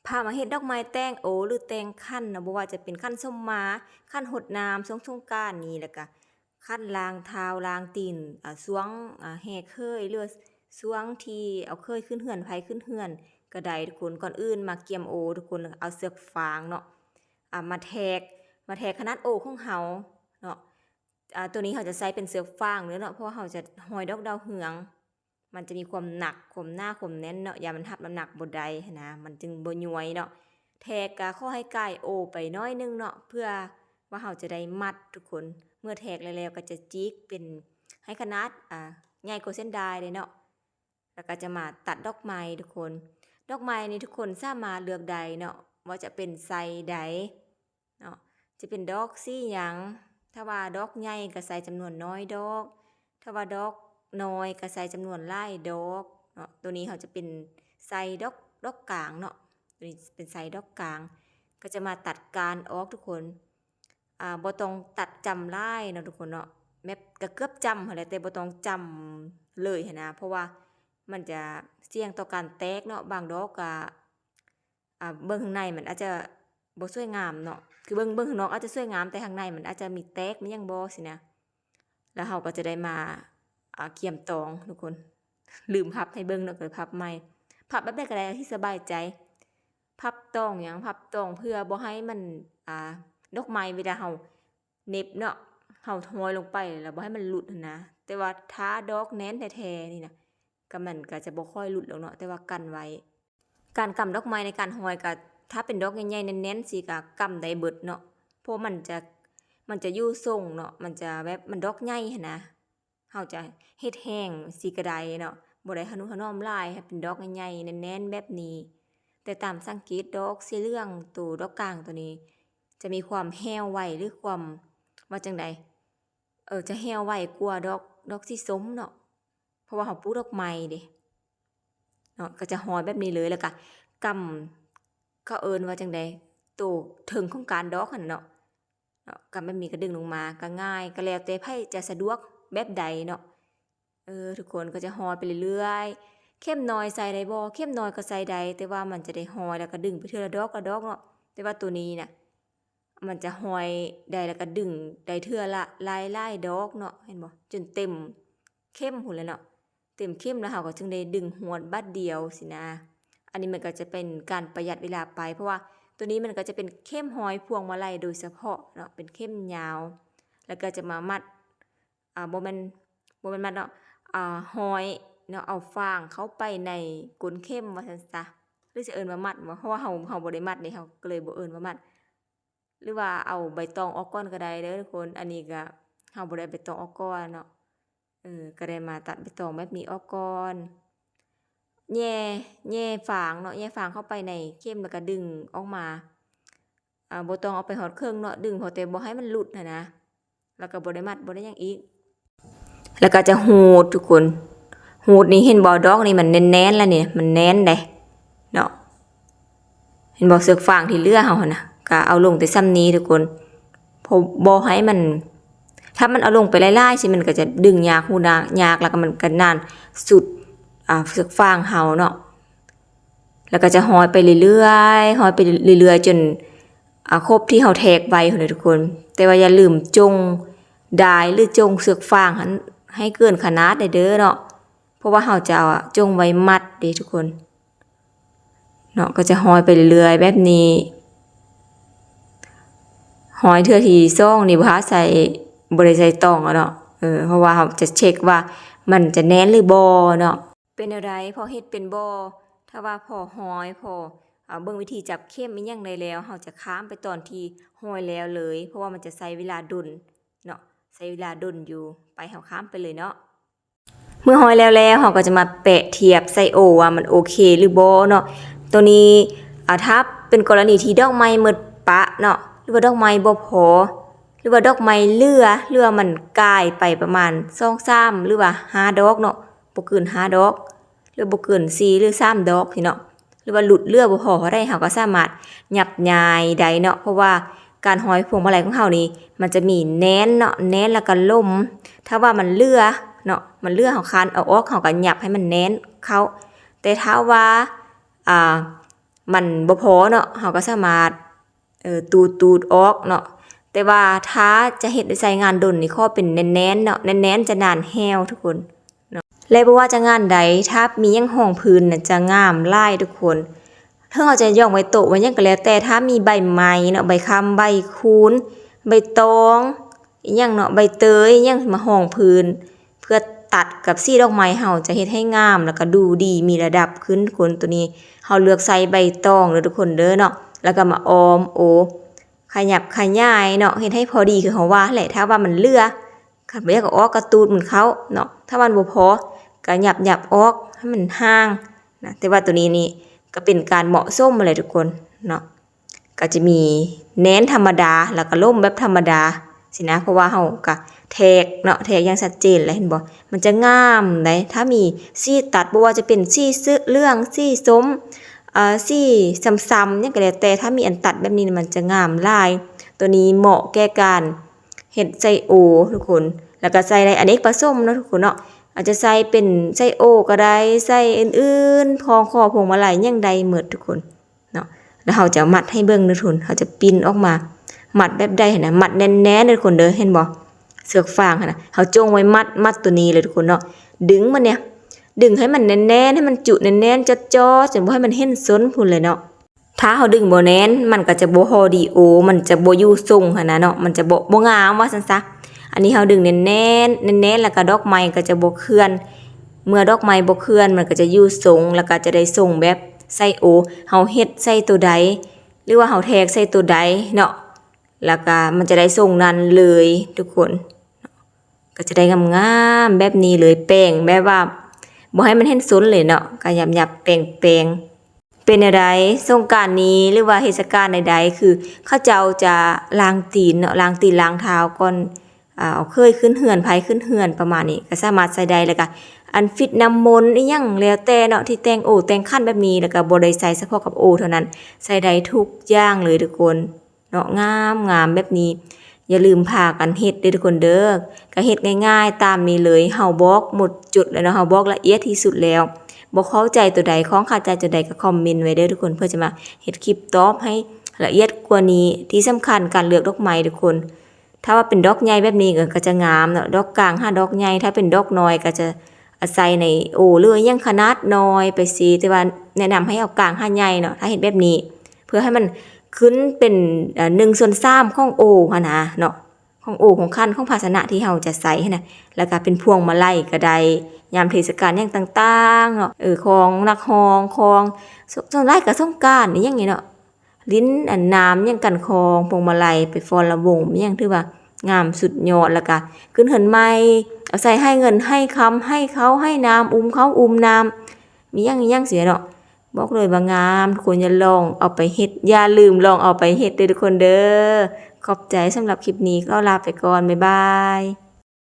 ພາມາເຮັດດອກໄມ້ແຕ່ງໂອ ຫຼື ແຕ່ງຂັນເນາະ, ບໍ່ວ່າຈະເປັນຂັນສົມມາ, ຂັນຫົດນ້ຳຊ່ວງສົງການນີ້ ແລ້ວກະຂັນລ້າງເທົ້າລ້າງຕີນ ອາ ຊ່ວງ ອາ ແຫ່ເຂີຍ ຫຼືວ່າຊ່ວງທີ່ເອົາເຂີຍຂຶ້ນເຮືອນ ໃຜຂຶ້ນເຮືອນກະໄດ້ທຸກຄົນ. ກ່ອນອື່ນມາກຽມໂອທຸກຄົນ, ເອົາເຊືອກຟາງເນາະ ອາ ມາແທກ ມາແທກຂະໜາດໂອຂອງເຮົາເນາະ. ອາ ໂຕນີ້ເຮົາຈະໃຊ້ເປັນເຊືອກຟາງເດີເນາະ, ເພາະວ່າເຮົາຈະຮ້ອຍດອກດາວເຮືອງ. ມັນຈະມີຄວາມໜັກ ຄວາມໜາ ຄວາມແໜ້ນເນາະ, ຢ້ານມັນຮັບນ້ຳໜັກບໍ່ໄດ້ຫັ້ນນະ, ມັນຈຶ່ງບໍ່ຍ້ວຍເນາະ. ແທກກະຂໍໃຫ້ກາຍໂອໄປໜ້ອຍໜຶ່ງເນາະ ເພື່ອວ່າເຮົາຈະໄດ້ມັດທຸກຄົນ. ເມື່ອແທກແລ້ວໆ ກໍຈະຈິກເປັນໃຫ້ຂະໜາດ ອາ ໃຫຍ່ກວ່າເສັ້ນດ້າຍເດ້ເນາະ. ແລ້ວກໍຈະມາຕັດດອກໄມ້ທຸກຄົນ. ດອກໄມ້ນີ້ທຸກຄົນສາມາດເລືອກໄດ້ເນາະ ວ່າຈະເປັນໄຊໃດ ເນາະ, ຈະເປັນດອກສີຫຍັງ. ຖ້າວ່າດອກໃຫຍ່ກໍໃສ່ຈຳນວນນ້ອຍດອກ, ຖ້າວ່າດອກນ້ອຍກໍໃສ່ຈຳນວນຫຼາຍດອກເນາະ. ໂຕນີ້ເຮົາຈະເປັນໃສ່ດອກ ດອກກາງເນາະ, ໂຕນີ້ເປັນໃສ່ດອກກາງ. ກໍຈະມາຕັດກ້ານອອກທຸກຄົນ. ອາ ບໍ່ຕ້ອງຕັດຈ້ຳຫຼາຍເນາະທຸກຄົນເນາະ, ແບບກໍເກືອບຈ້ຳຫັ້ນແຫຼະ ແຕ່ບໍ່ຕ້ອງຈ້ຳເລີຍຫັ້ນນະ, ເພາະວ່າມັນຈະສ່ຽງຕໍ່ການແຕກເນາະ. ບາງດອກກໍ ອາ ເບິ່ງຂ້າງໃນມັນອາດຈະບໍ່ສວຍງາມເນາະ, ຄືເບິ່ງ ເບິ່ງຂ້າງນອກອາດຈະສວຍງາມ ແຕ່ຂ້າງໃນມັນອາດຈະມີແຕກມີຫຍັງບໍ່ຊີ້ນະ. ແລ້ວເຮົາກໍຈະໄດ້ມາ ອາ ກຽມຕອງທຸກຄົນ, ລືມພັບໃຫ້ເບິ່ງເນາະ ກໍເລີຍພັບໃໝ່. ພັບແບບໃດກໍໄດ້ທີ່ສະບາຍໃຈ, ພັບຕອງຫຍັງ ພັບຕອງເພື່ອບໍ່ໃຫ້ມັນ ອາ ດອກໄມ້ເວລາເຮົາ ເໜັບເນາະ ເຮົາຫ້ອຍລົງໄປແລ້ວບໍ່ໃຫ້ມັນຫຼຸດຫັ້ນນະ. ແຕ່ວ່າຖ້າດອກແໜ້ນແທ້ໆນີ້ນະ ກໍມັນກໍຈະບໍ່ຄ່ອຍຫຼຸດດອກເນາະ, ແຕ່ວ່າກັນໄວ້. ການກຳດອກໄມ້ໃນການຫ້ອຍກໍ ຖ້າເປັນດອກໃຫຍ່ໆແໜ້ນໆຊີ້ກໍກຳໄດ້ເບິດເນາະ, ເພາະມັນຈະ ມັນຈະຢູ່ຊົງເນາະ, ມັນຈະແບບ ມັນດອກໃຫຍ່ຫັ້ນນະ. ເຮົາຈະເຮັດແຫ້ງຊີ້ກໍໄດ້ເນາະ, ບໍ່ໄດ້ຫະນຸຖະໜອມຫຼາຍ ໃຫ້ເປັນດອກໃຫຍ່ໆແໜ້ນໆແບບນີ້. ແຕ່ຕາມສັງເກດດອກສີເຫຼືອງ ໂຕດອກກາງໂຕນີ້ ຈະມີຄວາມແຫ້ວໄວ ຫຼື ຄວາມ ວ່າຈັ່ງໃດ ເອີ ຈະແຫ້ວໄວກວ່າດອກ ດອກສີສົ້ມເນາະ, ເພາະວ່າເຮົາປູກດອກໄມ້ເດ້ເນາະ. ກໍຈະຫ້ອຍແບບນີ້ເລີຍ ແລ້ວກໍກຳ ເຂົາເອີ້ນວ່າຈັ່ງໃດ ໂຕເທິງຂອງການດອກຫັ້ນນະເນາະ. ເນາະ ກຳແບບນີ້ກໍດຶງລົງມາກໍງ່າຍ, ກໍແລ້ວແຕ່ໃຜຈະສະດວກແບບໃດເນາະ. ເອີ ທຸກຄົນກໍຈະຫ້ອຍໄປເລື້ອຍໆ. ເຂັມນ້ອຍໃສ່ໄດ້ບໍ່? ເຂັມນ້ອຍກໍໃສ່ໄດ້, ແຕ່ວ່າມັນຈະໄດ້ຫ້ອຍແລ້ວກໍດຶງໄປເທື່ອລະດອກລະດອກເນາະ. ແຕ່ວ່າໂຕນີ້ນະ ມັນຈະຫ້ອຍໄດ້ ແລ້ວກໍດຶງໄດ້ເທື່ອລະຫຼາຍໆດອກເນາະ, ເຫັນບໍ່? ຈົນເຕັມເຂັມພຸ້ນແຫຼະເນາະ. ເຕັມເຂັມແລ້ວເຮົາກໍຈຶ່ງໄດ້ດຶງຮວດບາດດຽວຊີ້ນະ. ອັນນີ້ມັນກໍຈະເປັນການປະຢັດເວລາໄປ, ເພາະວ່າໂຕນີ້ມັນກໍຈະເປັນເຂັມຫ້ອຍພວງມາໄລໂດຍສະເພາະເນາະ, ເປັນເຂັມຍາວ ແລ້ວກໍຈະມາມັດ ອາ ບໍ່ແມ່ນ ບໍ່ແມ່ນມັດເນາະ ອາ ຫ້ອຍເນາະ, ເອົາຟາງເຂົ້າໄປໃນກົ້ນເຂັມວ່າຊັ້ນຊະ ຫຼື ຊິເອີ້ນວ່າມັດບໍ່? ເພາະວ່າເຮົາ ເຮົາບໍ່ໄດ້ມັດເດ້, ເຮົາກໍເລີຍບໍ່ເອີ້ນວ່າມັດ. ຫຼືວ່າເອົາໃບຕອງອອກກ່ອນກໍໄດ້ເດີທຸກຄົນ. ອັນນີ້ກໍເຮົາບໍ່ໄດ້ໃບຕອງອອກກ່ອນເນາະ, ເອີ ກໍໄດ້ມາຕັດໃບຕອງແບບນີ້ອອກກ່ອນ. ແຍ່ ແຍ່ຟາງເນາະ, ແຍ່ຟາງເຂົ້າໄປໃນເຂັມ ແລ້ວກໍດຶງອອກມາ. ອາ ບໍ່ຕ້ອງເອົາໄປຮອດເຄິ່ງເນາະ, ດຶງພໍແຕ່ບໍ່ໃຫ້ມັນຫຼຸດຫັ້ນນະ. ແລ້ວກໍບໍ່ໄດ້ມັດ ບໍ່ໄດ້ຫຍັງອີກ. ແລ້ວກໍຈະຮູດທຸກຄົນ, ຮູດນີ້ເຫັນບໍ່? ດອກນີ້ມັນແໜ້ນໆແລ້ວນີ້ ມັນແໜ້ນເດ້ເນາະ. ເຫັນບໍ່? ເຊືອກຟາງທີ່ເຫຼືອເຮົາຫັ້ນນະ ກໍເອົາລົງແຕ່ສ່ຳນີ້ທຸກຄົນ, ເພາະບໍ່ໃຫ້ມັນ ຖ້າມັນເອົາລົງໄປຫຼາຍໆຊີ້ ມັນກໍຈະດຶງຍາກ ຮູດຍາກ ຍາກ ແລ້ວກໍມັນກໍນານສຸດ ອາ ເຊືອກຟາງເຮົາເນາະ. ແລ້ວກໍຈະຫ້ອຍໄປເລື້ອຍໆ ຫ້ອຍໄປເລື້ອຍໆ ຈົນ ອາ ຄົບທີ່ເຮົາແທກໄວ້ພຸ້ນເດີທຸກຄົນ. ແຕ່ວ່າຢ່າລືມຈົ່ງດາຍ ຫຼື ຈົ່ງເຊືອກຟາງຫັ້ນໃຫ້ເກີນຂະໜາດເດີເນາະ, ເພາະວ່າເຮົາຈະຈົ່ງໄວ້ມັດເດ້ທຸກຄົນເນາະ. ກໍຈະຫ້ອຍໄປເລື້ອຍໆແບບນີ້. ຫ້ອຍເທື່ອທີສອງນີ້ບໍ່ຫາໃສ່ ບໍ່ໄດ້ໃສ່ຕອງເນາະ, ເອີ ເພາະວ່າເຮົາຈະເຊັກວ່າມັນຈະແໜ້ນ ຫຼື ບໍ່ເນາະ. ເປັນແນວໃດ? ພໍເຮັດເປັນບໍ່? ຖ້າວ່າພໍຫ້ອຍ ພໍ ອາ ເບິ່ງວິທີຈັບເຂັມອີ່ຫຍັງໄດ້ແລ້ວ ເຮົາຈະຂ້າມໄປຕອນທີ່ຫ້ອຍແລ້ວເລີຍ, ເພາະວ່າມັນຈະໃຊ້ເວລາດົນເນາະ, ໃຊ້ເວລາດົນຢູ່. ໄປ ເຮົາຂ້າມໄປເລີຍເນາະ. ເມື່ອຫ້ອຍແລ້ວໆ ເຮົາກໍຈະມາແປະທຽບໃສ່ໂອວ່າມັນໂອເຄຫຼືບໍ່ເນາະ. ໂຕນີ້ ອາ ຖ້າເປັນກໍລະນີທີ່ດອກໄມ້ໝົດປະເນາະ ຫຼືວ່າດອກໄມ້ບໍ່ພໍ ຫຼືວ່າດອກໄມ້ເຫຼືອ ຫຼືວ່າມັນກາຍໄປປະມານສອງສາມ ຫຼືວ່າຫ້າດອກເນາະ, ບໍ່ເກີນຫ້າດອກ ຫຼືບໍ່ເກີນສີ່ ຫຼືສາມດອກຊີ້ເນາະ, ຫຼືວ່າຫຼຸດເຫຼືອບໍ່ພໍເທົ່າໃດ ເຮົາກໍສາມາດຫຍັບຍ້າຍໄດ້ເນາະ. ເພາະວ່າການຫ້ອຍພວງມາໄລຂອງເຮົານີ້ ມັນຈະມີແໜ້ນເນາະ, ແໜ້ນແລ້ວກໍຫຼົ່ມ. ຖ້າວ່າມັນເຫຼືອເນາະ ມັນເຫຼືອ ເຮົາຄານເອົາອອກ ເຮົາກໍຫຍັບໃຫ້ມັນແໜ້ນເຂົ້າ. ແຕ່ຖ້າວ່າ ອາ ມັນບໍ່ພໍເນາະ ເຮົາກໍສາມາດ ເອີ ຕູດໆອອກເນາະ. ແຕ່ວ່າຖ້າຈະເຮັດໃຫ້ໃຊ້ງານດົນນີ້ ຂໍເປັນແໜ້ນໆເນາະ ແໜ້ນໆຈະໜານແຮວທຸກຄົນເນາະ. ແລະ ບໍ່ວ່າຈະງານໃດ ຖ້າມີຫຍັງຮອງພື້ນນະ ຈະງາມຫຼາຍທຸກຄົນ. ເຖິງເຮົາຈະຢອງໄວ້ໂຕະໄວ້ຫຍັງກໍແລ້ວແຕ່ ຖ້າມີໃບໄມ້ເນາະ ໃບຄ້ຳ ໃບຄູນ ໃບຕອງ ອີຫຍັງເນາະ ໃບເຕີຍ ອີຫຍັງມາຮອງພື້ນ ເພື່ອຕັດກັບສີດອກໄມ້ ເຮົາຈະເຮັດໃຫ້ງາມ ແລ້ວກໍດູດີ ມີລະດັບຂຶ້ນທຸກຄົນ. ໂຕນີ້ເຮົາເລືອກໃຊ້ໃບຕອງເດີທຸກຄົນເດີເນາະ ແລ້ວກໍມາອ້ອມໂອ ຂະຫຍັບຂະຫຍາຍເນາະ ເຮັດໃຫ້ພໍດີຄືເຮົາວ່າຫັ້ນແຫຼະ. ຖ້າວ່າມັນເຫຼືອ ຄັນບໍ່ຢາກເອົາອອກກໍຕູດມັນເຂົ້າເນາະ ຖ້າມັນບໍ່ພໍກໍຫຍັບໆອອກໃຫ້ມັນຫ່າງນະ. ແຕ່ວ່າໂຕນີ້ນີ້ກໍເປັນການເໝາະສົມຫັ້ນແຫຼະທຸກຄົນເນາະ. ກໍຈະມີແໜ້ນທຳມະດາ ແລ້ວກໍລົ້ມແບບທຳມະດາຊີ້ນະ ເພາະວ່າເຮົາກໍແທກເນາະ ແທກຢ່າງຊັດເຈນແຫຼະ ເຫັນບໍ່? ມັນຈະງາມໃດ໋ ຖ້າມີສີຕັດ ບໍ່ວ່າຈະເປັນສີເຫຼືອງ ສີສົ້ມ ເອີ ສີຊ້ຳໆ ຫຍັງກໍແລ້ວແຕ່ ຖ້າມີອັນຕັດແບບນີ້ມັນຈະງາມຫຼາຍ. ໂຕນີ້ເໝາະແກ່ການເຮັດໄສ້ໂອທຸກຄົນ ແລ້ວກໍໃສ່ໄດ້ອະເນກປະສົມເນາະທຸກຄົນເນາະ ອາດຈະໃສ່ເປັນໄສ້ໂອກໍໄດ້ ໃສ່ອື່ນໆ ຄອງຄໍພວງມາໄລຫຍັງໄດ້ໝົດທຸກຄົນ ເນາະ. ແລ້ວເຮົາຈະມັດໃຫ້ເບິ່ງເດີທຸກຄົນ ເຮົາຈະປິ່ນອອກມາ ມັດແບບໃດຫັ້ນນະ ມັດແໜ້ນໆເດີທຸກຄົນເດີ ເຫັນບໍ່? ເຊືອກຟາງຫັ້ນນະ ເຮົາຈົ່ງໄວ້ມັດ ມັດໂຕນີ້ເລີຍທຸກຄົນເນາະ. ດຶງມັນນີ້ ດຶງໃຫ້ມັນແໜ້ນໆ ໃຫ້ມັນຈຸແໜ້ນໆ ຈອດໆ ຈົນບໍ່ໃຫ້ມັນເຫັນສົ້ນພຸ້ນເລີຍເນາະ. ຖ້າເຮົາດຶງບໍ່ແໜ້ນ ມັນກໍຈະບໍ່ພໍດີໂອ ມັນຈະບໍ່ຢູ່ຊົງຫັ້ນນະເນາະ ມັນຈະບໍ່ ບໍ່ງາມວ່າຊັ້ນຊະ. ອັນນີ້ເຮົາດຶງແໜ້ນໆ ແໜ້ນໆ ແລ້ວກໍດອກໄມ້ກໍຈະບໍ່ເຄື່ອນ ເມື່ອດອກໄມ້ບໍ່ເຄື່ອນ ມັນກໍຈະຢູ່ຊົງ ແລ້ວກໍຈະໄດ້ຊົງແບບໄສ້ໂອ ເຮົາເຮັດໃສ່ໂຕໃດ ຫຼືວ່າເຮົາແທກໃສ່ໂຕໃດເນາະ ແລ້ວກໍມັນຈະໄດ້ຊົງນັ້ນເລີຍທຸກຄົນ ກໍຈະໄດ້ງາມໆແບບນີ້ເລີຍ ແປງແບບວ່າບໍ່ໃຫ້ມັນເຫັນສົ້ນເລີຍເນາະ ກໍຫຍັບໆແປງໆ. ເປັນແນວໃດ? ສົງການນີ້ ຫຼືວ່າເທດສະການໃດໆ ຄືເຂົາເຈົ້າຈະລ້າງຕີນເນາະ ລ້າງຕີນລ້າງເທົ້າກ່ອນ ອ່າ ເຄີຍຂຶ້ນເຮືອນ ໃຜຂຶ້ນເຮືອນປະມານນີ້ ກໍສາມາດໃສ່ໄດ້. ແລ້ວກໍອັນຟິດນ້ຳມົນອີ່ຫຍັງແລ້ວແຕ່ເນາະ ທີ່ແຕ່ງໂອແຕ່ງຂັນແບບນີ້ ແລ້ວກໍບໍ່ໄດ້ໃສ່ສະເພາະກັບໂອເທົ່ານັ້ນ ໃສ່ໄດ້ທຸກຢ່າງເລີຍທຸກຄົນເນາະ. ງາມໆແບບນີ້ ຢ່າລືມພາກັນເຮັດເດີທຸກຄົນເດີ. ກໍເຮັດງ່າຍໆຕາມນີ້ເລີຍ ເຮົາບອກໝົດຈຸດແລ້ວເນາະ ເຮົາບອກລະອຽດທີ່ສຸດແລ້ວ. ບໍ່ເຂົ້າໃຈໂຕໃດ ຂ້ອງຄາໃຈໂຕໃດກໍຄອມເມັນໄວ້ເດີທຸກຄົນ ເພື່ອຈະມາເຮັດຄລິບຕອບໃຫ້ລະອຽດກວ່ານີ້. ທີ່ສຳຄັນການເລືອກດອກໄມ້ທຸກຄົນ ຖ້າວ່າເປັນດອກໃຫຍ່ແບບນີ້ ເອີ ກໍຈະງາມເນາະ ດອກກາງຫາດອກໃຫຍ່ ຖ້າເປັນດອກນ້ອຍກໍຈະອາໄສໃນໂອ ຫຼືຫຍັງຂະໜາດນ້ອຍໄປຊີ້ ແຕ່ວ່າແນະນຳໃຫ້ເອົາກາງຫາໃຫຍ່ເນາະ ຖ້າເຮັດແບບນີ້ ເພື່ອໃຫ້ມັນຂຶ້ນເປັນ ເອີ ໜຶ່ງສ່ວນສາມຂອງໂອຫັ້ນນະເນາະ ຂອງໂອຂອງຂັນຂອງພາຊະນະທີ່ເຮົາຈະໃຊ້ຫັ້ນນະ. ແລ້ວກໍເປັນພວງມາໄລກໍໄດ້ ຍາມເທດສະການຫຍັງຕ່າງໆເນາະ ເອີ ຂອງນັກຮ້ອງ ຂອງ ສ- ສ່ວນຫຼາຍກໍສົງການອີ່ຫຍັງນີ້ເນາະ ຫຼິ້ນອັນນ້ຳຫຍັງກັນ ຂອງພວງມາໄລໄປຟ້ອນລຳວົງ ມີຫຍັງຖືວ່າງາມສຸດຍອດ. ແລ້ວກະຂຶ້ນເຮືອນໃໝ່ ອາໄສໃຫ້ເງິນໃຫ້ຄຳ ໃຫ້ເຂົ້າໃຫ້ນ້ຳ ອຸ່ມເຂົ້າອຸ່ມນ້ຳ ມີຫຍັງອີ່ຫຍັງຊີ້ເນາະ ບອກເລີຍວ່າງາມ. ທຸກຄົນຢ່າລອງເອົາໄປເຮັດ ຢ່າລືມລອງເອົາໄປເຮັດເດີທຸກຄົນເດີ. ຂອບໃຈ ສຳລັບຄລິບນີ້ຂໍລາໄປກ່ອນ ບາຍບາຍ.